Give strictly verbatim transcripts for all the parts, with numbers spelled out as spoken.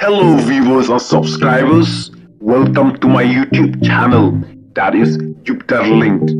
Hello viewers and subscribers, welcome to my YouTube channel, that is Jupiter Linked.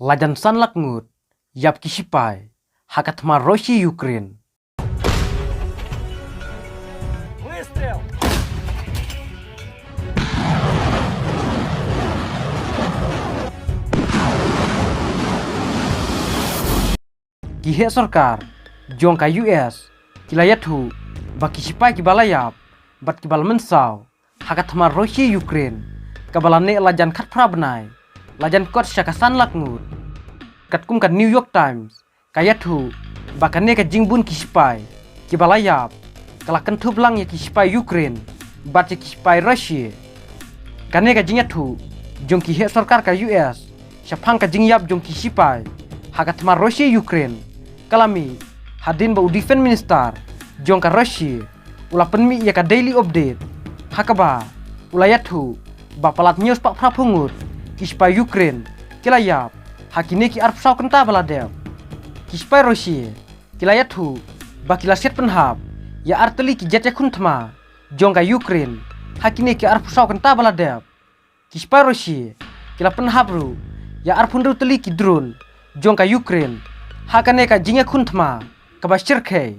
Lajan san lak ngut ïap ki shipai ha ka thma Russia Ukraine. Ki heh sorkar jong ka U S ki la ïathuh ba ki shipai kiba la ïap bad kiba la mynsaw ha ka thma Russia Ukraine, kaba la neh lajan khatphra bnai, lajan kot sha ka san lak ngut. Katkum ka New York Times ka ïathuh ba kane ka jingbun ki shipai kiba la ïap ka la kynthup lang ïa ki shipai Ukraine bad ïa ki shipai Russia. Kane ka jingïathuh jong ki heh sorkar ka U S shaphang ka jingïap jong ki shipai ha ka thma Russia Ukraine ka la mih hadien ba u Defense Minister jong ka Russia u la pynmih ïa ka Daily Update, ha kaba u la ïathuh ba palat hynñiew spah phra phew ngut ki shipai Ukraine ki la ïap ha kine ki arphew saw kynta ba la dep. Ki shipai Russia ki la ïathuh ba ki la siat pynhap ïa ar tylli ki jet ïakhun thma jong ka Ukraine ha kine ki arphew saw kynta ba la dep. Ki shipai Russia ki la pynhap ruh ïa arphew hynriew tylli ki drone jong ka Ukraine ha kane ka jingïakhun thma kaba shyrkhei.